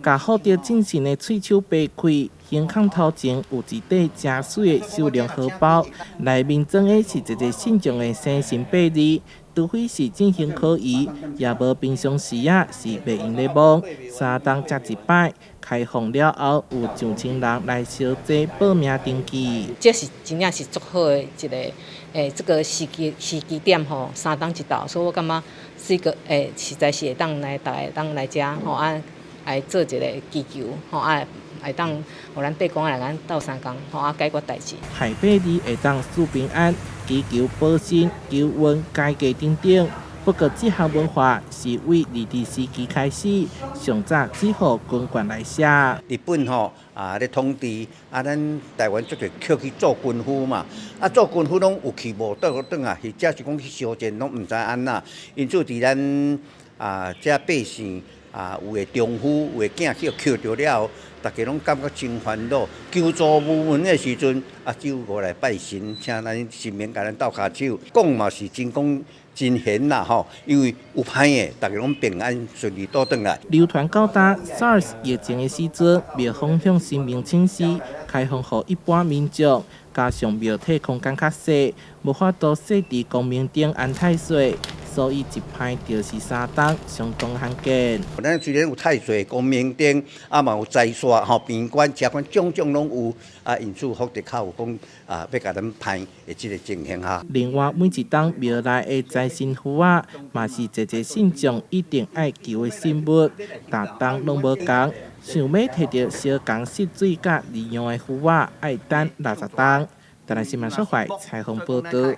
共福德正神的喙鬚掰開，胸腔頭前有一塊誠媠的繡龍荷包，內面裝的是一个信眾的生辰八字。除非是進行可疑，也無平常時仔是袂用咧摸。三冬才一擺開放了後，有上千人來燒紙報名登記。這是真正是足好的一个這個時機點吼，三冬一度，所以我感覺是一個實在是會當來逐个當來遮吼啊，來做一個祈求吼啊，會當予咱伯公來咱鬥相共吼啊解決代誌。拜八字會當賜平安、祈求保身、求運、改嫁等等。不過，這項文化是為日治時期開始，上早只予軍官來寫。日本吼啊咧統治，啊咱台灣足濟抾去做軍夫嘛，啊做軍夫攏有去無倒轉啊，或者是講去相戰攏毋知按怎。因此佇咱啊遮百姓啊有的丈夫有的囝去抾著了後，逐家攏感覺真煩惱，求助無門的時陣，啊只有過來拜神，請咱神明共咱鬥跤手，講嘛是真講真玄啦吼，因為有歹的，逐家攏平安順利倒轉來。流傳到今 SARS 疫情的時陣，廟方向神明請示，開放予一般民眾，加上廟體空間較細，無法度設置光明燈安太歲，所以一拜就是三冬，相當罕見。咱雖然有太歲、光明燈，啊嘛有財煞吼、邊關、車關，種種攏有，啊因此福德較有講啊，欲共咱拜的這个情形哈。另外，每一冬廟內的財神符仔，嘛是濟濟信眾一定愛求的信物，逐冬攏無仝。想欲提著相仝色水佮異樣的符仔，愛等60冬。台南新聞小懷採訪報導。